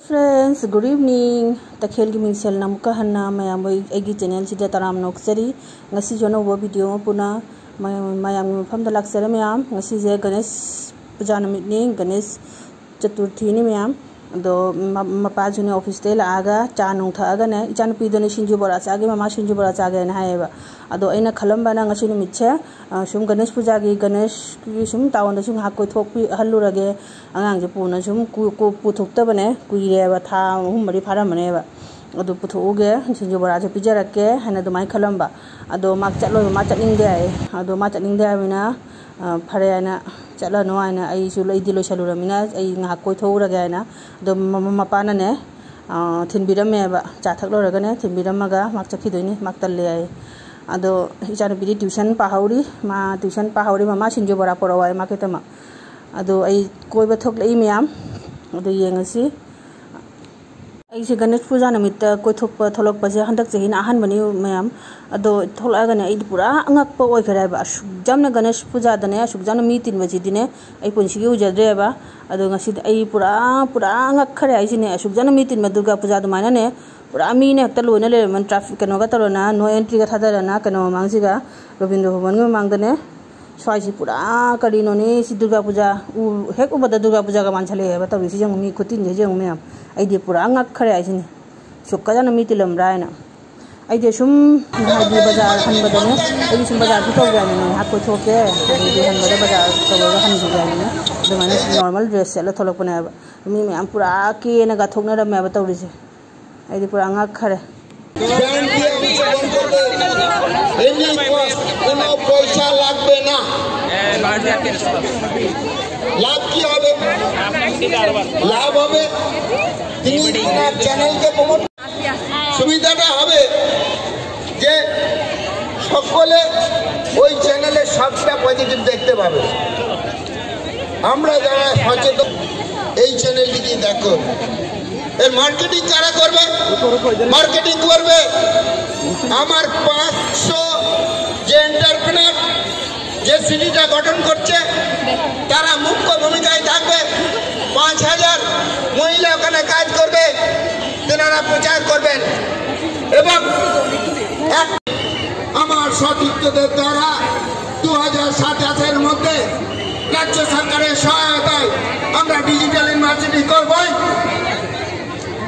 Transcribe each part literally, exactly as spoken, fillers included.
Friends, good evening. ꯇꯈꯦꯜꯒꯤ ꯃꯤꯡꯁꯦꯜꯅ ꯑꯃꯨꯛꯀ ꯍꯟꯅ ꯃꯌꯥꯝꯕꯨ ꯑꯩꯒꯤ ꯆꯦꯅꯦꯜꯁꯤꯗ ꯇꯔꯥꯝꯅ ꯑꯣꯛꯆꯔꯤ꯫ ꯉꯁꯤꯁꯨ ꯑꯅꯧꯕ ꯚꯤꯗꯤꯑꯣ ꯑꯃ ꯄꯨꯅ ꯃꯌꯥꯝ, ꯃꯌꯥꯝꯒꯤ ꯃꯐꯝꯗ ꯂꯥꯛꯆꯔꯦ ꯃꯌꯥꯝ꯫ ꯉꯁꯤꯁꯦ ꯒꯅꯦꯁ ꯄꯨꯖꯥ ꯅꯨꯃꯤꯠꯅꯤ, ꯒꯅꯦꯁ ꯆꯇꯨꯔꯊꯤꯅꯤ ꯃꯌꯥꯝ꯫ ꯑꯗꯣ ꯃ-, ꯃꯄꯥꯁꯨꯅꯦ ꯑꯣꯐꯤꯁꯇꯩ ꯂꯥꯛꯑꯒ ꯆꯥ ꯅꯨꯡ ꯊꯛꯑꯒꯅꯦ, ꯏꯆꯥꯅꯨꯄꯤꯗꯨꯅ ꯁꯤꯡꯖꯨ ꯕꯣꯔꯥ ꯆꯥꯒꯦ, ꯃꯃꯥ ꯁꯤꯡꯖꯨ ꯕꯣꯔꯥ ꯆꯥꯒꯦꯅ ꯍꯥꯏꯌꯦꯕ꯫ ꯑꯗꯣ ꯑꯩꯅ ꯈꯜꯂꯝꯕꯅ ꯉꯁꯤ ꯅꯨꯃꯤꯠꯁꯦ, ꯑ, ꯁꯨꯝ ꯒꯅꯦꯁ ꯄꯨꯖꯥꯒꯤ, ꯒꯅꯦꯁꯀꯤ ꯁꯨꯝ ꯇꯥꯎꯟꯗ ꯁꯨꯝ ꯉꯥꯏꯍꯥꯛ ꯀꯣꯏꯊꯣꯛꯄꯤꯍꯜꯂꯨꯔꯒꯦ꯫ ꯑꯉꯥꯡꯁꯦ ꯄꯨꯅ ꯁꯨꯝ ꯀꯨ-, ꯀꯨ-, ꯄꯨꯊꯣꯛꯇꯕꯅꯦ, ꯀꯨꯏꯔꯦꯕ, ꯊꯥ ꯑꯍꯨꯝ ꯃꯔꯤ ꯐꯥꯔꯝꯃꯅꯦꯕ꯫ ꯑꯗꯨ ꯄꯨꯊꯣꯛꯎꯒꯦ, ꯁꯤꯡꯖꯨ ꯕꯣꯔꯥꯁꯦ ꯄꯤꯖꯔꯛꯀꯦ ꯍꯥꯏꯅ ꯑꯗꯨꯃꯥꯏꯅ ꯈꯜꯂꯝꯕ꯫ ꯑꯗꯣ ꯃꯥ ꯆꯠꯂꯣꯏꯕ, ꯃꯥ ꯆꯠꯅꯤꯡꯗꯦ ꯍꯥꯏꯌꯦ꯫ ꯑꯗꯣ ꯃꯥ ꯆꯠꯅꯤꯡꯗꯦ ꯍꯥꯏꯕꯅꯤꯅ, ꯑ, ꯐꯔꯦ ꯍꯥꯏꯅ, ꯆꯠꯂꯅꯨ ꯍꯥꯏꯅ, ꯑꯩꯁꯨ, ꯑꯩꯗꯤ ꯂꯣꯏꯁꯜꯂꯨꯔꯃꯤꯅ ꯑꯩ ꯉꯥꯏꯍꯥꯛ ꯀꯣꯏꯊꯣꯛꯎꯔꯒꯦ ꯍꯥꯏꯅ꯫ ꯑꯗꯣ ꯃ-, ꯃ-, ꯃꯄꯥꯅꯅꯦ, ꯑ, ꯊꯤꯟꯕꯤꯔꯝꯃꯦꯕ, ꯆꯥ ꯊꯛ ꯂꯣꯏꯔꯒꯅꯦ ꯊꯤꯟꯕꯤꯔꯝꯃꯒ ꯃꯥ ꯆꯠꯈꯤꯗꯣꯏꯅꯤ, ꯃꯥ ꯇꯜꯂꯦ ꯍꯥꯏꯌꯦ꯫ ꯑꯗꯣ ꯏꯆꯥꯅꯨꯄꯤꯗꯤ ꯇ꯭ꯌꯨꯁꯟ ꯄꯥꯍꯧꯔꯤ, ꯃꯥ ꯇ꯭ꯌꯨꯁꯟ ꯄꯥꯍꯧꯔꯤ, ꯃꯃꯥ ꯁꯤꯡꯖꯨ ꯕꯣꯔꯥ ꯄꯣꯔꯛꯑꯣ ꯍꯥꯏ ꯃꯥ ꯈꯤꯇꯃꯛ꯫ ꯑꯗꯣ ꯑꯩ ꯀꯣꯏꯕ ꯊꯣꯛꯂꯛꯏ ꯃꯌꯥꯝ, ꯑꯗꯨ ꯌꯦꯡꯉꯁꯤ꯫ ꯑꯩꯁꯦ ꯒꯅꯦꯁ ꯄꯨꯖꯥ ꯅꯨꯃꯤꯠꯇ ꯀꯣꯏꯊꯣꯛꯄ ꯊꯣꯛꯂꯛꯄꯁꯦ ꯍꯟꯗꯛ ꯆꯍꯤꯅ ꯑꯍꯥꯟꯕꯅꯤ ꯃꯌꯥꯝ꯫ ꯑꯗꯣ ꯊꯣꯛꯂꯛꯑꯒꯅꯦ ꯑꯩꯗꯤ ꯄꯨꯔꯥ ꯑꯉꯛꯄ ꯑꯣꯏꯈ꯭ꯔꯦ ꯍꯥꯏꯕ꯫ ꯑꯁꯨꯛ ꯌꯥꯝꯅ ꯒꯅꯦꯁ ꯄꯨꯖꯥꯗꯅꯦ ꯑꯁꯨꯛ ꯌꯥꯝꯅ ꯃꯤ ꯇꯤꯟꯕꯁꯤꯗꯤꯅꯦ ꯑꯩ ꯄꯨꯟꯁꯤꯒꯤ ꯎꯖꯗ꯭ꯔꯦꯕ꯫ ꯑꯗꯣ ꯉꯁꯤꯗꯤ ꯑꯩ ꯄꯨꯔꯥ, ꯄꯨꯔꯥ ꯉꯛꯈ꯭ꯔꯦ ꯍꯥꯏꯁꯤꯅꯦ꯫ ꯑꯁꯨꯛ ꯌꯥꯝꯅ ꯃꯤ ꯇꯤꯟꯕ ꯗꯨꯔꯒꯥ ꯄꯨꯖꯥ ꯑꯗꯨꯃꯥꯏꯅꯅꯦ ꯄꯨꯔꯥ ꯃꯤꯅ ꯍꯦꯛꯇ ꯂꯣꯏꯅ ꯂꯩꯔꯝꯃꯦ꯫ ꯇ꯭ꯔꯥꯐꯤꯛ ꯀꯩꯅꯣꯒ ꯇꯧꯔꯅ, ꯅꯣ ꯑꯦꯟꯇ꯭ꯔꯤꯒ ꯊꯥꯗꯔꯅ ꯀꯩꯅꯣ ꯃꯃꯥꯡꯁꯤꯒ, ꯔꯣꯕꯤꯟꯗ꯭ꯔ ꯚꯕꯟꯒꯤ ꯃꯃꯥꯡꯗꯅꯦ꯫ ꯁ꯭ꯋꯥꯏꯁꯤ ꯄꯨꯔꯥ ꯀꯔꯤꯅꯣꯅꯦ, ꯁꯤ ꯗꯨꯔꯒꯥ ꯄꯨꯖꯥ ꯎ-, ꯍꯦꯛ ꯎꯕꯗ ꯗꯨꯔꯒꯥ ꯄꯨꯖꯥꯒ ꯃꯥꯟꯁꯜꯂꯛꯑꯦꯕ ꯇꯧꯔꯤꯁꯤ꯫ ꯌꯦꯡꯉꯨ, ꯃꯤ ꯈꯨꯇꯤꯟꯁꯦ ꯌꯦꯡꯉꯨ ꯃꯌꯥꯝ, ꯑꯩꯗꯤ ꯄꯨꯔꯥ ꯉꯛꯈ꯭ꯔꯦ ꯍꯥꯏꯁꯤꯅꯤ꯫ ꯁꯨꯛ ꯀꯖꯅ ꯃꯤ ꯇꯤꯜꯂꯝꯕ꯭ꯔꯥ ꯍꯥꯏꯅ꯫ ꯑꯩꯗꯤ ꯁꯨꯝ ꯍꯥꯏꯗꯤ ꯕꯖꯥꯔ ꯍꯟꯕꯗꯅꯦ, ꯑꯩꯗꯤ ꯁꯨꯝ ꯕꯖꯥꯔꯁꯨ ꯇꯧꯕ ꯌꯥꯅꯤ, ꯉꯥꯏꯍꯥꯛ ꯀꯣꯏꯊꯣꯛꯀꯦ, ꯑꯗꯩꯗꯤ ꯍꯟꯕꯗ ꯕꯖꯥꯔ ꯇꯧꯔꯒ ꯍꯟꯈꯤꯕ ꯌꯥꯅꯤ꯫ ꯑꯗꯨꯃꯥꯏꯅ ꯁꯨꯝ ꯅꯣꯔꯃꯦꯜ ꯗ꯭ꯔꯦꯁ ꯁꯦꯠꯂ ꯊꯣꯛꯂꯛꯄꯅꯦꯕ꯫ ꯃꯤ ꯃꯌꯥꯝ ꯄꯨꯔꯥ ꯀꯦꯅꯒ ꯊꯣꯛꯅꯔꯝꯃꯦꯕ ꯇꯧꯔꯤꯁꯦ꯫ ꯑꯩꯗꯤ ꯄꯨꯔꯥ ꯉꯛꯈꯔꯦ꯫ এমনি কোনো পয়সা লাগবে না। লাভ কি হবে? লাভ হবে। তিনি ওনার চ্যানেলকে প্রমোট, সুবিধাটা হবে যে সকলে ওই চ্যানেলে সবটা পজিটিভ দেখতে পাবে। আমরা যারা সচেতন, এই চ্যানেলটিকে দেখো। এর মার্কেটিং কারা করবে? মার্কেটিং করবে আমার পাঁচশো যে এন্টারপ্রেনার, যে সিটিটা গঠন করছে, তারা মুখ্য ভূমিকায় থাকবে। পাঁচ হাজার মহিলা ওখানে কাজ করবে, তেনারা প্রচার করবেন। এবং এক আমার সতীর্থদের দ্বারা দু হাজার সাতাশের মধ্যে রাজ্য সরকারের সহায়তায় আমরা ডিজিটাল ইউনিভার্সিটি করবই।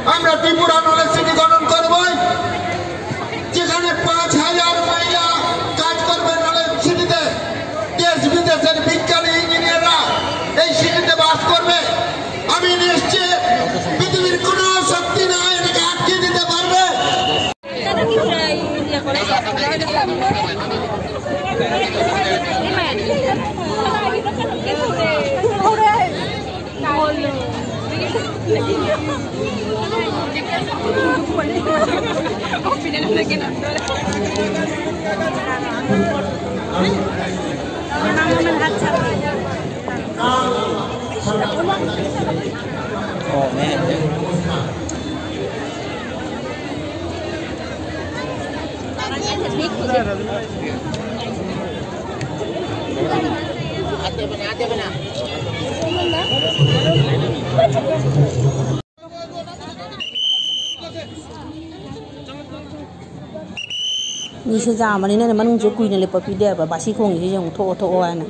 আমরা ত্রিপুরা নলেজ সিটি গঠন করবই, যেখানে পাঁচ হাজার মহিলা কাজ করবে নলেজ সিটিতে। দেশ বিদেশের বিজ্ঞানী ইঞ্জিনিয়াররা এই সিটিতে বাস করবে। আমি নিশ্চিত পৃথিবীর কোনো শক্তি নাই এটাকে আটকে দিতে পারবে। ꯃꯤꯁꯦ ꯌꯥꯝꯕꯅꯤꯅꯅꯦ, ꯃꯅꯨꯡꯁꯦ ꯀꯨꯏꯅ ꯂꯦꯞꯄ ꯄꯤꯗꯦꯕ꯫ ꯕꯥꯁꯤ ꯈꯣꯡꯉꯤꯁꯦ ꯌꯦꯡꯉꯨ, "ꯊꯣꯛꯑꯣ, ꯊꯣꯛꯑꯣ" ꯍꯥꯏꯅ꯫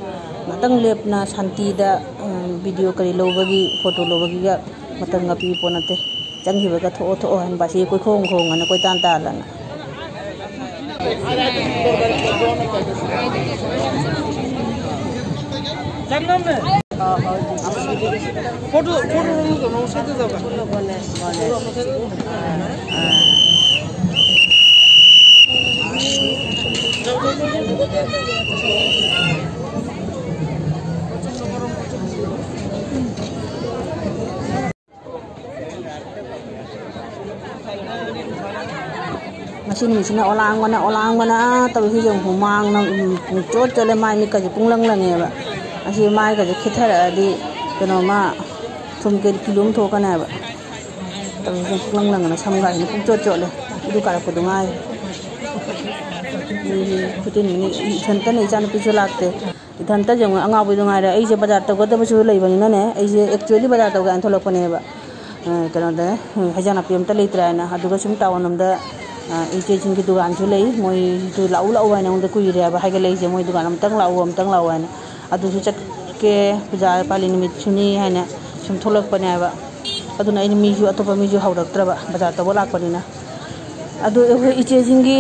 ꯉꯥꯛꯇꯪ ꯂꯦꯞꯅ ꯁꯥꯟꯇꯤꯗ, ꯑ, ꯚꯤꯗꯤꯑꯣ ꯀꯔꯤ ꯂꯧꯕꯒꯤ, ꯐꯣꯇꯣ ꯂꯧꯕꯒꯤꯒ ꯃꯇꯝꯒ ꯄꯤꯕ ꯄꯣꯠ ꯅꯠꯇꯦ꯫ ꯆꯪꯈꯤꯕꯒ "ꯊꯣꯛꯑꯣ, ꯊꯣꯛꯑꯣ" ꯍꯥꯏꯅ ꯕꯥꯁꯤ ꯀꯣꯏꯈꯣꯡ ꯈꯣꯡꯉꯅ ꯀꯣꯏꯇꯥꯟ ꯇꯥꯜꯂꯅ꯫ ꯉꯁꯤ ꯅꯨꯃꯤꯠꯁꯤꯅ ꯑꯣꯂꯥꯡꯕꯅ, ꯑꯣꯂꯥꯡꯕꯅ ꯇꯧꯔꯤꯁꯤ ꯌꯦꯡꯉꯨ, ꯍꯨꯃꯥꯡꯅ, ꯎꯝ, ꯄꯨꯡꯆꯣꯠ ꯆꯣꯠꯂꯦ, ꯃꯥꯏ ꯃꯤꯠꯀꯁꯦ ꯄꯨꯡꯂꯪ ꯂꯪꯉꯦꯕ꯫ ꯑꯁꯤ ꯃꯥꯏꯒꯁꯦ ꯈꯦꯠꯊꯔꯛꯑꯗꯤ ꯀꯩꯅꯣꯃ ꯊꯨꯝ ꯀꯦ-, ꯀꯤꯂꯣ ꯑꯃ ꯊꯣꯛꯀꯅꯦꯕ꯫ ꯇꯧꯔꯤꯁꯤ ꯄꯨꯡꯂꯪ ꯂꯪꯉꯅ ꯁꯝꯒꯥꯁꯤꯅ ꯄꯨꯡꯆꯣꯠ ꯆꯣꯠꯂꯦ꯫ ꯏꯔꯨ ꯀꯥꯔꯛꯄꯗꯣ ꯉꯥꯏꯔꯦ꯫ ꯎꯝ, ꯈꯨꯇꯤꯟ, ꯏꯊꯟꯇꯅ, ꯏꯆꯥꯅꯨꯄꯤꯁꯨ ꯂꯥꯛꯇꯦ꯫ ꯏꯊꯟꯇ ꯌꯦꯡꯉꯣ, ꯑꯉꯥꯎꯕꯤꯗꯣ ꯉꯥꯏꯔꯦ꯫ ꯑꯩꯁꯦ ꯕꯖꯥꯔ ꯇꯧꯒꯗꯕꯁꯨ ꯂꯩꯕꯅꯤꯅꯅꯦ, ꯑꯩꯁꯦ actually ꯕꯖꯥꯔ ꯇꯧꯒꯦ ꯍꯥꯏꯅ ꯊꯣꯛꯂꯛꯄꯅꯦꯕ꯫ ꯑ, ꯀꯩꯅꯣꯗ, ꯎꯝ, ꯍꯦꯟꯖꯥꯡ ꯅꯥꯄꯤ ꯑꯝꯇ ꯂꯩꯇ꯭ꯔꯦ ꯍꯥꯏꯅ꯫ ꯑꯗꯨꯒ ꯁꯨꯝ ꯇꯥꯎꯟ ꯑꯝꯗ, ꯑ, ꯏꯆꯦꯁꯤꯡꯒꯤ ꯗꯨꯀꯥꯟꯁꯨ ꯂꯩ, ꯃꯣꯏꯁꯨ ꯂꯥꯛꯎ ꯂꯥꯛꯎ ꯍꯥꯏꯅ ꯑꯩꯉꯣꯟꯗ ꯀꯨꯏꯔꯦ ꯍꯥꯏꯕ ꯍꯥꯏꯒꯠꯂꯛꯏꯁꯦ, ꯃꯣꯏ ꯗꯨꯀꯥꯟ ꯑꯝꯇꯪ ꯂꯥꯛꯎ, ꯑꯝꯇꯪ ꯂꯥꯛꯎ ꯍꯥꯏꯅ꯫ ꯑꯗꯨꯁꯨ ꯆꯠꯀꯦ, ꯄꯨꯖꯥ ꯄꯥꯂꯤ ꯅꯨꯃꯤꯠꯁꯨꯅꯤ ꯍꯥꯏꯅ ꯁꯨꯝ ꯊꯣꯛꯂꯛꯄꯅꯦꯕ꯫ ꯑꯗꯨꯅ ꯑꯩꯅ ꯃꯤꯁꯨ, ꯑꯇꯣꯞꯄ ꯃꯤꯁꯨ ꯍꯧꯔꯛꯇ꯭ꯔꯕ, ꯕꯖꯥꯔ ꯇꯧꯕ ꯂꯥꯛꯄꯅꯤꯅ꯫ ꯑꯗꯨ ꯑꯩꯈꯣꯏ ꯏꯆꯦꯁꯤꯡꯒꯤ,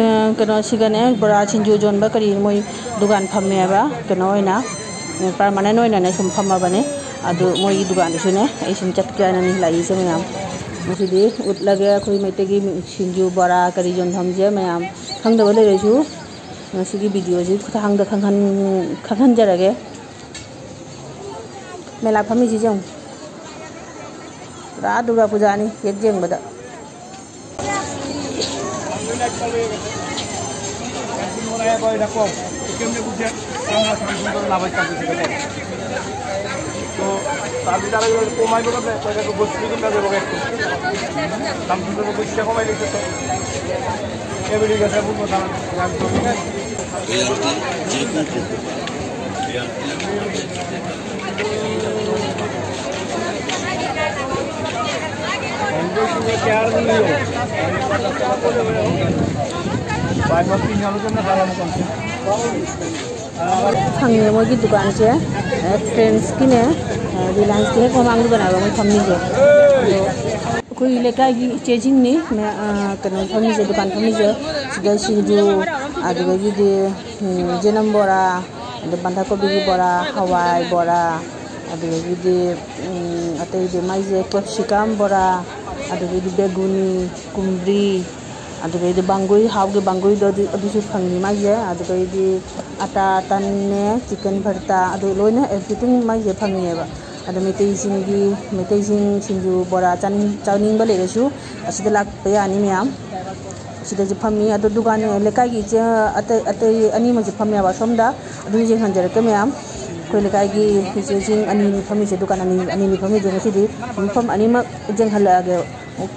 ꯑ, ꯀꯩꯅꯣꯁꯤꯒꯅꯦ, ꯕꯣꯔꯥ, ꯁꯤꯡꯖꯨ ꯌꯣꯟꯕ ꯀꯔꯤ, ꯃꯣꯏ ꯗꯨꯀꯥꯟ ꯐꯝꯃꯦꯕ, ꯀꯩꯅꯣ ꯑꯣꯏꯅ, ꯑ, permanent ꯑꯣꯏꯅꯅꯦ ꯁꯨꯝ ꯐꯝꯃꯕꯅꯦ꯫ ꯑꯗꯨ ꯃꯣꯏꯒꯤ ꯗꯨꯀꯥꯟꯗꯨꯁꯨꯅꯦ ꯑꯩ ꯁꯨꯝ ꯆꯠꯀꯦ ꯍꯥꯏꯅꯅꯤ ꯂꯥꯛꯏꯁꯦ ꯃꯌꯥꯝ꯫ ꯉꯁꯤꯗꯤ ꯎꯠꯂꯒꯦ ꯑꯩꯈꯣꯏ ꯃꯩꯇꯩꯒꯤ ꯁꯤꯡꯖꯨ, ꯕꯣꯔꯥ ꯀꯔꯤ ꯌꯣꯟꯐꯝꯁꯦ ꯃꯌꯥꯝ꯫ ꯈꯪꯗꯕ ꯂꯩꯔꯁꯨ ꯉꯁꯤꯒꯤ videoꯁꯤ ꯈꯨꯊꯥꯡꯗ ꯈꯪꯍꯟ-, ꯈꯪꯍꯟꯖꯔꯒꯦ꯫ ꯃꯦꯂꯥ ꯐꯝꯃꯤꯁꯤ ꯌꯦꯡꯉꯨ꯫ ꯄꯨꯔꯥ ꯗꯨꯔꯒꯥ ꯄꯨꯖꯥꯅꯤ ꯍꯦꯛ ꯌꯦꯡꯕꯗ꯫ ꯐꯪꯉꯦ ꯃꯣꯏꯒꯤ ꯗꯨꯀꯥꯟꯁꯦ꯫ ꯑ, Trendsꯀꯤꯅꯦ, ꯑ, Relianceꯀꯤ ꯍꯦꯛ ꯃꯃꯥꯡꯗꯨꯗꯅꯦꯕ ꯃꯣꯏ ꯐꯝꯃꯤꯁꯦ꯫ ꯑꯗꯣ ꯑꯩꯈꯣꯏ ꯂꯩꯀꯥꯏꯒꯤ ꯏꯆꯦꯁꯤꯡꯅꯤ ꯃꯌꯥ-, ꯑ, ꯀꯩꯅꯣ ꯐꯝꯃꯤꯁꯦ, ꯗꯨꯀꯥꯟ ꯐꯝꯃꯤꯁꯦ꯫ ꯁꯤꯗ ꯁꯤꯡꯖꯨ, ꯑꯗꯨꯗꯒꯤꯗꯤ, ꯎꯝ, ꯌꯦꯅꯝ ꯕꯣꯔꯥ, ꯑꯗꯩ ꯕꯟꯙꯀꯣꯕꯤꯒꯤ ꯕꯣꯔꯥ, ꯍꯋꯥꯏ ꯕꯣꯔꯥ, ꯑꯗꯨꯗꯒꯤꯗꯤ, ꯎꯝ, ꯑꯇꯩꯗꯤ ꯃꯥꯏꯁꯦ capsicum ꯕꯣꯔꯥ, ꯑꯗꯨꯗꯒꯤꯗꯤ ꯕꯦꯒꯨꯅꯤ, ꯀꯨꯝꯕ꯭ꯔꯤ, ꯑꯗꯨꯗꯒꯤꯗꯤ ꯕꯪꯒꯨꯏ, ꯍꯥꯎꯒꯤ ꯕꯪꯒꯨꯏꯗꯣ ꯑꯗꯨ, ꯑꯗꯨꯁꯨ ꯐꯪꯉꯤ ꯃꯥꯏꯁꯦ꯫ ꯑꯗꯨꯗꯒꯤꯗꯤ ꯑꯇꯥ, ꯇꯟꯅꯦ, chicken ꯚꯔꯇꯥ, ꯑꯗꯨ ꯂꯣꯏꯅ everything ꯃꯥꯏꯁꯦ ꯐꯪꯉꯦꯕ꯫ ꯑꯗꯣ ꯃꯩꯇꯩꯁꯤꯡꯒꯤ, ꯃꯩꯇꯩꯁꯤꯡ ꯁꯤꯡꯖꯨ ꯕꯣꯔꯥ ꯆꯥꯅꯤꯡ-, ꯆꯥꯅꯤꯡꯕ ꯂꯩꯔꯁꯨ ꯑꯁꯤꯗ ꯂꯥꯛꯄ ꯌꯥꯅꯤ ꯃꯌꯥꯝ꯫ ꯁꯤꯗꯁꯨ ꯐꯝꯃꯤ꯫ ꯑꯗꯣ ꯗꯨꯀꯥꯟ ꯂꯩꯀꯥꯏꯒꯤ ꯏꯆꯦ ꯑꯇꯩ, ꯑꯇꯩ ꯑꯅꯤꯃꯛꯁꯨ ꯐꯝꯃꯦꯕ ꯑꯁꯣꯝꯗ꯫ ꯑꯗꯨ ꯌꯦꯡꯍꯟꯖꯔꯛꯀꯦ ꯃꯌꯥꯝ꯫ ꯑꯩꯈꯣꯏ ꯂꯩꯀꯥꯏꯒꯤ ꯏꯆꯦꯁꯤꯡ ꯑꯅꯤꯅꯤ ꯐꯝꯃꯤꯁꯦ, ꯗꯨꯀꯥꯟ ꯑꯅꯤ, ꯑꯅꯤꯅꯤ ꯐꯝꯃꯤꯁꯦ꯫ ꯉꯁꯤꯗꯤ ꯃꯐꯝ ꯑꯅꯤꯃꯛ ꯌꯦꯡꯍꯜꯂꯛꯑꯒꯦꯕ꯫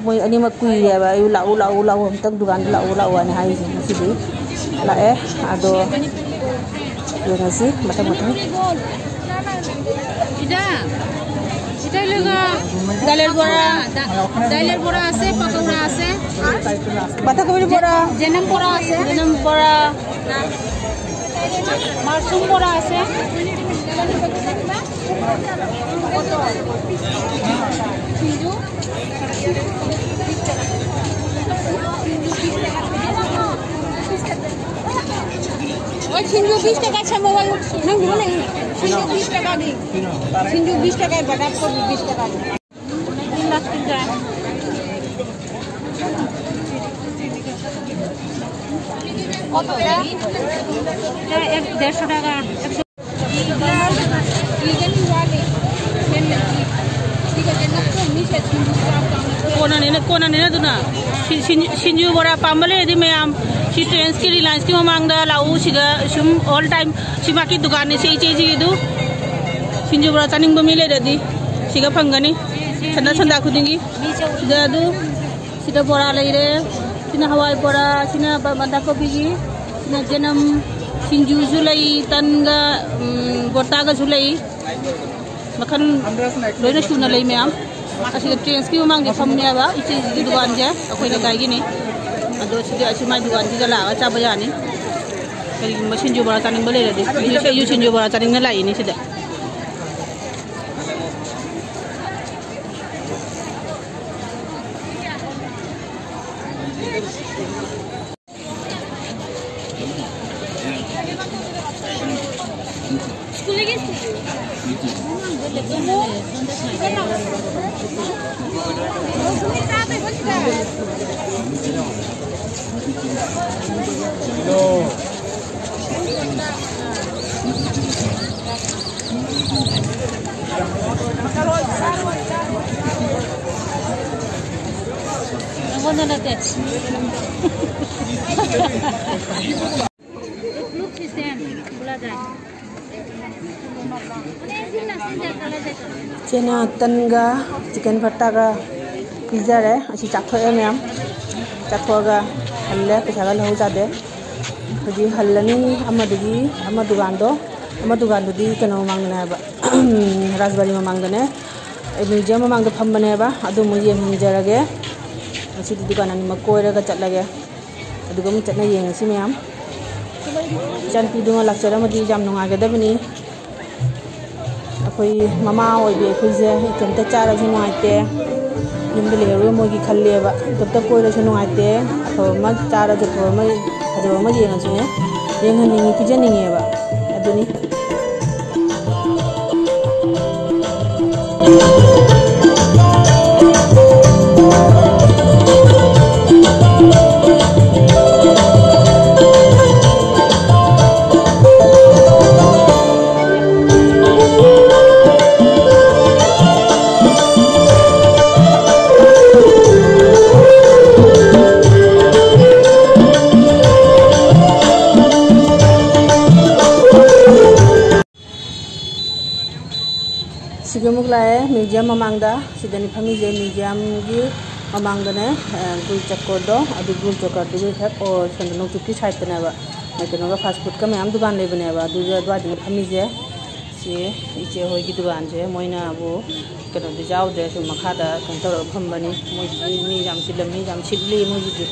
ꯃꯣꯏ ꯑꯅꯤꯃꯛ ꯀꯨꯏꯔꯦꯕ, ꯑꯩ ꯂꯥꯛꯎ, ꯂꯥꯛꯎ, ꯂꯥꯛꯎ, ꯑꯝꯇꯪ ꯗꯨꯀꯥꯟꯗ ꯂꯥꯛꯎ, ꯂꯥꯛꯎ ꯍꯥꯏꯅ ꯍꯥꯏꯔꯤꯁꯦ꯫ ꯉꯁꯤꯗꯤ ꯂꯥꯛꯑꯦ꯫ ꯑꯗꯣ ꯌꯦꯡꯉꯁꯤ ꯃꯊꯪ ꯃꯊꯪ꯫ ꯏꯗ, ꯏꯗ ꯂꯒ ꯗꯥꯂꯦꯔ ꯕꯣꯔꯥ, ꯗꯥ-, ꯗꯥꯂꯦꯔ ꯕꯣꯔꯥ ꯑꯁꯦ, ꯄꯀꯧꯔꯥ ꯑꯁꯦ꯫ ꯕꯟꯙꯀꯣꯕꯤ ꯕꯣꯔꯥ꯫ ꯖꯦꯅꯝ ꯕꯣꯔꯥ ꯑꯁꯦ꯫ ꯖꯦꯅꯝ ꯕꯣꯔꯥ꯫ ꯃꯁꯔꯨꯝ ꯕꯣꯔꯥ ꯑꯁꯦ꯫ ꯍꯣꯏ, ꯁꯤꯡꯖꯨ ꯕꯤꯁ ꯇꯀꯥ ꯁꯦꯝꯃꯣ ꯍꯥꯏꯌꯨ꯫ ꯅꯪ ꯂꯨꯍꯣꯡ ꯂꯩ꯫ ꯁꯤꯡꯖꯨ ꯕꯤꯁ ꯇꯀꯥꯗꯤ꯫ ꯁꯤꯡꯖꯨ ꯕꯤꯁ ꯇꯀꯥ, ꯕꯟꯙꯀꯣꯕꯤ ꯕꯤꯁ ꯇꯀꯥꯗꯤ꯫ কত এটা? এটা এক, দেড়শো টাকা, একশো। ꯀꯣꯟꯅꯅꯦꯅ, ꯀꯣꯟꯅꯅꯦꯅ ꯑꯗꯨꯅ꯫ ꯁꯤ-, ꯁꯤꯡ-, ꯁꯤꯡꯖꯨ ꯕꯣꯔꯥ ꯄꯥꯝꯕ ꯂꯩꯔꯗꯤ ꯃꯌꯥꯝ ꯁꯤ ꯇ꯭ꯔꯦꯟꯁꯀꯤ, ꯔꯤꯂꯥꯌꯟꯁꯀꯤ ꯃꯃꯥꯡꯗ ꯂꯥꯛꯎ꯫ ꯁꯤꯗ ꯁꯨꯝ ꯑꯣꯜ ꯇꯥꯏꯝ ꯁꯤ ꯃꯥꯒꯤ ꯗꯨꯀꯥꯟꯅꯤ, ꯁꯤ ꯏꯆꯦꯁꯤꯒꯤꯗꯨ꯫ ꯁꯤꯡꯖꯨ ꯕꯣꯔꯥ ꯆꯥꯅꯤꯡꯕ ꯃꯤ ꯂꯩꯔꯗꯤ ꯁꯤꯒ ꯐꯪꯒꯅꯤ꯫ ꯁꯟꯗꯥ, ꯁꯟꯗꯥ ꯈꯨꯗꯤꯡꯒꯤ꯫ ꯁꯤꯗ ꯑꯗꯨ, ꯁꯤꯗ ꯕꯣꯔꯥ ꯂꯩꯔꯦ꯫ ꯁꯤꯅ ꯍꯋꯥꯏ ꯕꯣꯔꯥ, ꯁꯤꯅ ꯕ-, ꯕꯟꯙꯀꯣꯕꯤꯒꯤ, ꯁꯤꯅ ꯖꯦꯅꯝ, ꯁꯤꯡꯖꯨꯁꯨ ꯂꯩ, ꯇꯟꯒ, ꯎꯝ, ꯒꯣꯇꯥꯒꯁꯨ ꯂꯩ꯫ ꯃꯈꯜ ꯂꯣꯏꯅ ꯁꯨꯅ ꯂꯩ ꯃꯌꯥꯝ꯫ ꯑꯁꯤꯗ ꯇ꯭ꯔꯦꯟꯁꯀꯤ ꯃꯃꯥꯡꯗ ꯐꯝꯃꯦꯕ ꯏꯆꯦꯁꯤꯒꯤ ꯗꯨꯀꯥꯟꯁꯦ, ꯑꯩꯈꯣꯏ ꯂꯩꯀꯥꯏꯒꯤꯅꯤ꯫ ꯑꯗꯣ ꯁꯤꯗ ꯑꯁꯤ ꯃꯥꯏ ꯗꯨꯀꯥꯟꯁꯤꯗ ꯂꯥꯛꯑꯒ ꯆꯥꯕ ꯌꯥꯅꯤ꯫ ꯀꯔꯤꯒꯨꯝꯕ ꯁꯤꯡꯖꯨ ꯕꯣꯔꯥ ꯆꯥꯅꯤꯡꯕ ꯂꯩꯔꯗꯤ, ꯑꯩꯁꯨ ꯁꯤꯡꯖꯨ ꯕꯣꯔꯥ ꯆꯥꯅꯤꯡꯅ ꯂꯥꯛꯏꯅꯤ ꯁꯤꯗ꯫ ꯅꯪꯉꯣꯟꯗ ꯅꯠꯇꯦ꯫ Look system, बोला जाए। ꯏꯆꯦꯅ ꯇꯟꯒ ꯆꯤꯛꯀꯟ ꯐꯠꯇꯥꯒ ꯄꯤꯖꯔꯦ꯫ ꯑꯁꯤ ꯆꯥꯊꯣꯛꯑꯦ ꯃꯌꯥꯝ꯫ ꯆꯥꯊꯣꯛꯑꯒ ꯍꯜꯂꯦ, ꯄꯩꯁꯥꯒ ꯂꯧꯍꯧꯖꯗꯦ꯫ ꯍꯧꯖꯤꯛ ꯍꯜꯂꯅꯤ꯫ ꯑꯃꯗꯨꯒꯤ, ꯑꯃ ꯗꯨꯀꯥꯟꯗꯣ, ꯑꯃ ꯗꯨꯀꯥꯟꯗꯨꯗꯤ ꯀꯩꯅꯣ ꯃꯃꯥꯡꯗꯅꯦ ꯍꯥꯏꯕ, ꯔꯥꯖꯕꯥꯔꯤ ꯃꯃꯥꯡꯗꯅꯦ, ꯃ꯭ꯌꯨꯖꯤꯌꯝ ꯃꯃꯥꯡꯗ ꯐꯝꯕꯅꯦꯕ꯫ ꯑꯗꯨ ꯑꯃꯨꯛ ꯌꯦꯡꯖꯔꯒꯦ꯫ ꯉꯁꯤꯗꯤ ꯗꯨꯀꯥꯟ ꯑꯅꯤꯃꯛ ꯀꯣꯏꯔꯒ ꯆꯠꯂꯒꯦ꯫ ꯑꯗꯨꯒ ꯑꯃꯨꯛ ꯆꯠꯅ ꯌꯦꯡꯉꯁꯤ ꯃꯌꯥꯝ꯫ ꯏꯆꯥꯅꯨꯄꯤꯗꯨꯃ ꯂꯥꯛꯆꯔꯝꯃꯗꯤ ꯌꯥꯝ ꯅꯨꯡꯉꯥꯏꯒꯗꯕꯅꯤ꯫ ꯑꯩꯈꯣꯏ ꯃꯃꯥ ꯑꯣꯏꯕꯤ ꯑꯩꯈꯣꯏꯁꯦ ꯏꯇꯣꯝꯇ ꯆꯥꯔꯁꯨ ꯅꯨꯡꯉꯥꯏꯇꯦ, ꯌꯨꯝꯗ ꯂꯩꯍꯧꯔꯤꯕ ꯃꯣꯏꯒꯤ ꯈꯜꯂꯦꯕ꯫ ꯏꯇꯣꯝꯇ ꯀꯣꯏꯔꯁꯨ ꯅꯨꯡꯉꯥꯏꯇꯦ, ꯑꯐꯕ ꯑꯃ ꯆꯥꯔꯁꯨ, ꯑꯐꯕ ꯑꯃ, ꯐꯖꯕ ꯑꯃ ꯌꯦꯡꯉꯁꯨꯅꯦ, ꯌꯦꯡꯍꯟꯅꯤꯡꯉꯤ, ꯄꯤꯖꯅꯤꯡꯉꯦꯕ꯫ ꯑꯗꯨꯅꯤ꯫ ꯁꯤꯒ ꯑꯃꯨꯛ ꯂꯥꯛꯑꯦ ꯃ꯭ꯌꯨꯖꯤꯌꯝ ꯃꯃꯥꯡꯗ꯫ ꯁꯤꯗꯅꯤ ꯐꯝꯃꯤꯁꯦ, ꯃ꯭ꯌꯨꯖꯤꯌꯝꯒꯤ ꯃꯃꯥꯡꯗꯅꯦ, ꯑ, ꯒꯨꯔꯨ ꯆꯀ꯭ꯔꯗꯣ, ꯑꯗꯨ ꯒꯨꯔꯨ ꯆꯀ꯭ꯔꯗꯨꯒꯤ ꯍꯦꯛ ꯑꯣꯄꯣꯖꯤꯠꯇ ꯅꯣꯡꯆꯨꯞꯀꯤ ꯁꯥꯏꯠꯇꯅꯦꯕ꯫ ꯃꯣꯏ ꯀꯩꯅꯣꯒ, ꯐꯥꯁ ꯐꯨꯗꯀ ꯃꯌꯥꯝ ꯗꯨꯀꯥꯟ ꯂꯩꯕꯅꯦꯕ, ꯑꯗꯨꯒ ꯑꯗꯨꯋꯥꯏꯗꯅꯦ ꯐꯝꯃꯤꯁꯦ꯫ ꯁꯤ ꯏꯆꯦ ꯍꯣꯏꯒꯤ ꯗꯨꯀꯥꯟꯁꯦ, ꯃꯣꯏꯅꯕꯨ ꯀꯩꯅꯣꯗꯤ ꯌꯥꯎꯗ꯭ꯔꯦ, ꯁꯨꯝ ꯃꯈꯥꯗ ꯀꯩꯅꯣ ꯇꯧꯔꯒ ꯐꯝꯕꯅꯤ꯫ ꯃꯣꯏꯁꯤꯗꯤ ꯃꯤ ꯌꯥꯝ ꯆꯤꯜꯂꯝꯃꯤ, ꯌꯥꯝ ꯁꯤꯠꯂꯤ ꯃꯣꯏꯒꯤꯗꯤ꯫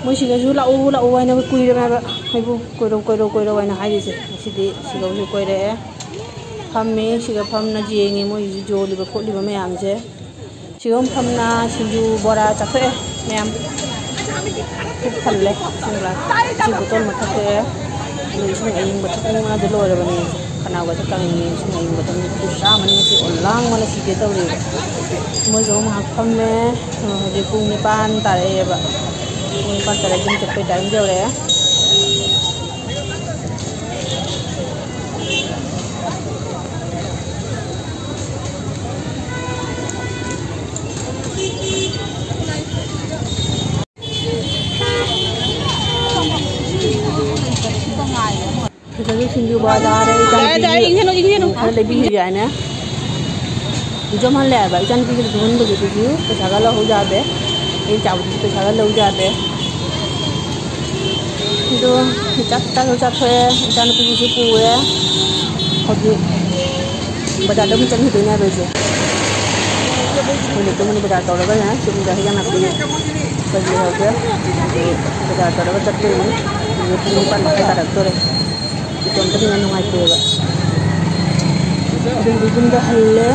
ꯃꯣꯏ ꯁꯤꯗꯁꯨ ꯂꯥꯛꯎ ꯂꯥꯛꯎ ꯍꯥꯏꯅ ꯀꯨꯏꯔꯦ ꯍꯥꯏꯕ, ꯑꯩꯕꯨ ꯀꯣꯏꯔꯧ ꯀꯣꯏꯔꯧ ꯀꯣꯏꯔꯧ ꯍꯥꯏꯅ ꯍꯥꯏꯔꯤꯁꯦ꯫ ꯉꯁꯤꯗꯤ ꯁꯤꯗꯁꯨ ꯀꯣꯏꯔꯛꯑꯦ, ꯐꯝꯃꯤ꯫ ꯁꯤꯗ ꯐꯝꯅ ꯌꯦꯡꯉꯤ ꯃꯣꯏꯒꯤꯁꯨ ꯌꯣꯜꯂꯤꯕ ꯈꯣꯠꯂꯤꯕ ꯃꯌꯥꯝꯁꯦ꯫ ꯁꯤꯒ ꯐꯝꯅ ꯁꯤꯡꯖꯨ ꯕꯣꯔꯥ ꯆꯥꯊꯣꯛꯑꯦ ꯃꯌꯥꯝ꯫ ꯄꯨꯛ ꯊꯜꯂꯦ꯫ ꯏꯁꯤꯡ ꯒ꯭ꯂꯥꯁ, ꯏꯁꯤꯡ ꯕꯣꯇꯜ ꯑꯃ ꯊꯛꯇꯣꯛꯑꯦ꯫ ꯑꯗꯨ ꯏꯁꯤꯡ ꯑꯌꯤꯡꯕ ꯊꯛꯅꯤꯡꯕꯅꯗꯤ ꯂꯣꯏꯔꯕꯅꯤ ꯑꯩꯁꯦ꯫ ꯈꯅꯥꯎꯒꯁꯦ ꯀꯪꯉꯦ꯫ ꯏꯁꯤꯡ ꯑꯌꯤꯡꯕ ꯊꯛꯅꯤꯡꯕꯗꯨ ꯆꯥꯝꯃꯅꯤ ꯉꯁꯤ꯫ ꯑꯣ, ꯂꯥꯡꯕꯅ ꯁꯤꯒꯦ ꯇꯧꯔꯦ꯫ ꯃꯣꯏꯁꯨ ꯑꯃꯨꯛ ꯉꯥꯏꯍꯥꯛ ꯐꯝꯃꯦ꯫ ꯍꯧꯖꯤꯛ ꯄꯨꯡ ꯅꯤꯄꯥꯟ ꯇꯥꯔꯛꯑꯦꯕ꯫ ꯄꯨꯡ ꯅꯤꯄꯥꯟ ꯇꯥꯔꯛꯑꯦ, ꯌꯨꯝ ꯆꯠꯄꯩ ꯇꯥꯏꯝ ꯌꯧꯔꯛꯑꯦ꯫ ꯁꯤꯗꯁꯨ ꯁꯤꯡꯖꯨ ꯕꯣꯔꯥ ꯆꯥꯔꯦ꯫ ꯌꯥꯔꯦ, ꯌꯥꯔꯦ, ꯏꯆꯥꯅꯨꯄꯤꯒꯤ ꯏꯪꯁꯅꯨ, ꯏꯪꯁꯅꯨ꯫ ꯈꯔ ꯂꯩꯕꯤꯔꯨ ꯍꯥꯏꯅ ꯌꯣꯝꯍꯜꯂꯦ ꯍꯥꯏꯕ꯫ ꯏꯆꯥꯅꯨꯄꯤꯒꯤ ꯌꯣꯝꯍꯟꯕꯒꯤꯗꯨꯁꯨ ꯄꯩꯁꯥꯒ ꯂꯧꯍꯧ ꯌꯥꯗꯦ꯫ ꯑꯩ ꯆꯥꯕꯗꯨꯁꯨ ꯄꯩꯁꯥꯒ ꯂꯧ ꯌꯥꯗꯦ꯫ ꯁꯤ ꯑꯗꯣ ꯆꯥꯛ ꯆꯥꯛ ꯆꯥꯊꯣꯛꯑꯦ, ꯏꯆꯥꯅꯨꯄꯤꯒꯤꯁꯨ ꯄꯨꯔꯦ꯫ ꯍꯧꯖꯤꯛ ꯕꯖꯥꯔꯗ ꯑꯃꯨꯛ ꯆꯪꯈꯤꯗꯣꯏꯅꯦ ꯍꯥꯏꯕ ꯑꯩꯁꯦ꯫ ꯑꯩꯈꯣꯏ ꯂꯩꯇꯣꯝꯕꯅꯤ ꯕꯖꯥꯔ ꯇꯧꯔꯒꯅꯦ ꯌꯨꯝꯗ ꯍꯩꯖꯥꯡ ꯅꯥꯄꯤ ꯀꯔꯤ ꯂꯩꯍꯧꯒꯦ ꯑꯗꯨ ꯕꯖꯥꯔ ꯇꯧꯔꯒ ꯆꯠꯇꯣꯏꯅꯤ꯫ ꯍꯧꯖꯤꯛ ꯄꯨꯡ ꯅꯤꯄꯥꯟ ꯃꯈꯥꯏ ꯇꯥꯔꯛꯇꯣꯔꯦ꯫ ꯏꯇꯣꯝꯇꯅꯤꯅ ꯅꯨꯡꯉꯥꯏꯇꯦꯕ꯫ ꯑꯗꯨꯒꯤ ꯌꯨꯝꯗ ꯍꯜꯂꯦ꯫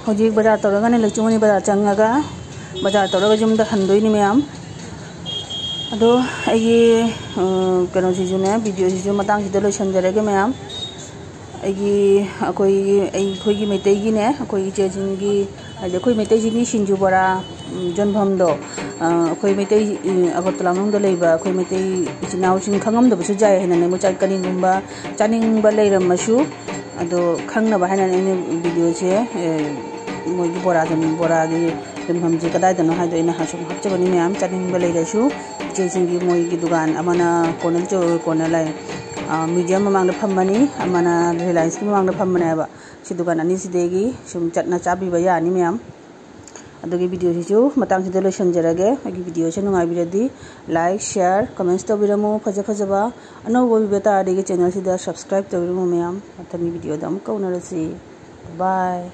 ꯍꯧꯖꯤꯛ ꯕꯖꯥꯔ ꯇꯧꯔꯒꯅꯦ, ꯂꯩꯆꯨꯡꯉꯅꯤ ꯕꯖꯥꯔ ꯆꯪꯉꯒ, ꯕꯖꯥꯔ ꯇꯧꯔꯒ ꯌꯨꯝꯗ ꯍꯟꯗꯣꯏꯅꯤ ꯃꯌꯥꯝ꯫ ꯑꯗꯣ ꯑꯩꯒꯤ, ꯑ, ꯀꯩꯅꯣꯁꯤꯁꯨꯅꯦ, ꯚꯤꯗꯤꯑꯣꯁꯤꯁꯨ ꯃꯇꯥꯡꯁꯤꯗ ꯂꯣꯏꯁꯤꯟꯖꯔꯒꯦ ꯃꯌꯥꯝ꯫ ꯑꯩꯒꯤ, ꯑꯩꯈꯣꯏꯒꯤ, ꯑꯩꯈꯣꯏꯒꯤ ꯃꯩꯇꯩꯒꯤꯅꯦ, ꯑꯩꯈꯣꯏ ꯏꯆꯦꯁꯤꯡꯒꯤ, ꯍꯥꯏꯗꯤ ꯑꯩꯈꯣꯏ ꯃꯩꯇꯩꯁꯤꯡꯒꯤ ꯁꯤꯡꯖꯨ ꯕꯣꯔꯥ, ꯎꯝ, ꯌꯣꯟꯐꯝꯗꯣ, ꯑ, ꯑꯩꯈꯣꯏ ꯃꯩꯇꯩ, ꯎꯝ, ꯑꯒꯔꯇꯂꯥ ꯃꯅꯨꯡꯗ ꯂꯩꯕ ꯑꯩꯈꯣꯏ ꯃꯩꯇꯩ ꯏꯆꯤꯟ ꯏꯅꯥꯎꯁꯤꯡ ꯈꯪꯉꯝꯗꯕꯁꯨ ꯌꯥꯏ ꯍꯥꯏꯅꯅꯦ, ꯃꯣꯏ ꯆꯠ-, ꯀꯔꯤꯒꯨꯝꯕ ꯆꯥꯅꯤꯡꯕ ꯂꯩꯔꯝꯃꯁꯨ, ꯑꯗꯣ ꯈꯪꯅꯕ ꯍꯥꯏꯅꯅꯦ ꯑꯩꯅ ꯚꯤꯗꯤꯑꯣꯁꯦ, ꯑꯦ, ꯃꯣꯏꯒꯤ ꯕꯣꯔꯥ ꯌꯣꯟ-, ꯕꯣꯔꯥꯒꯤ ꯌꯣꯟꯐꯝꯁꯦ ꯀꯗꯥꯏꯗꯅꯣ ꯍꯥꯏꯗꯣ ꯑꯩꯅ ꯁꯨꯝ ꯍꯥꯞꯆꯕꯅꯤ ꯃꯌꯥꯝ, ꯆꯥꯅꯤꯡꯕ ꯂꯩꯔꯁꯨ꯫ ꯏꯆꯦꯁꯤꯡꯒꯤ ꯃꯣꯏꯒꯤ ꯗꯨꯀꯥꯟ ꯑꯃꯅ ꯀꯣꯅꯔ ꯆꯧ-, ꯀꯣꯅꯔ ꯂꯩ, ꯑ, ꯃ꯭ꯌꯨꯖꯤꯌꯝ ꯃꯃꯥꯡꯗ ꯐꯝꯕꯅꯤ, ꯑꯃꯅ ꯔꯤꯂꯥꯌꯟꯁꯀꯤ ꯃꯃꯥꯡꯗ ꯐꯝꯕꯅꯦꯕ꯫ ꯁꯤ ꯗꯨꯀꯥꯟ ꯑꯅꯤꯁꯤꯗꯒꯤ ꯁꯨꯝ ꯆꯠꯅ ꯆꯥꯕꯤꯕ ꯌꯥꯅꯤ ꯃꯌꯥꯝ꯫ ꯑꯗꯨꯒꯤ ꯚꯤꯗꯤꯑꯣꯁꯤꯁꯨ ꯃꯇꯥꯡꯁꯤꯗ ꯂꯣꯏꯁꯤꯟꯖꯔꯒꯦ꯫ ꯑꯩꯒꯤ ꯚꯤꯗꯤꯑꯣꯁꯦ ꯅꯨꯡꯉꯥꯏꯕꯤꯔꯗꯤ like, share, comments ꯇꯧꯕꯤꯔꯝꯃꯨ꯫ ꯐꯖ ꯐꯖꯕ ꯑꯅꯧꯕ ꯚꯤꯗꯤꯑꯣ ꯇꯥꯔꯗꯤ ꯑꯩꯒꯤ ꯆꯦꯅꯦꯜꯁꯤꯗ subscribe ꯇꯧꯕꯤꯔꯝꯃꯨ ꯃꯌꯥꯝ꯫ ꯃꯊꯪꯒꯤ ꯚꯤꯗꯤꯑꯣꯗ ꯑꯃꯨꯛꯀ ꯎꯅꯔꯁꯤ꯫ Bye꯫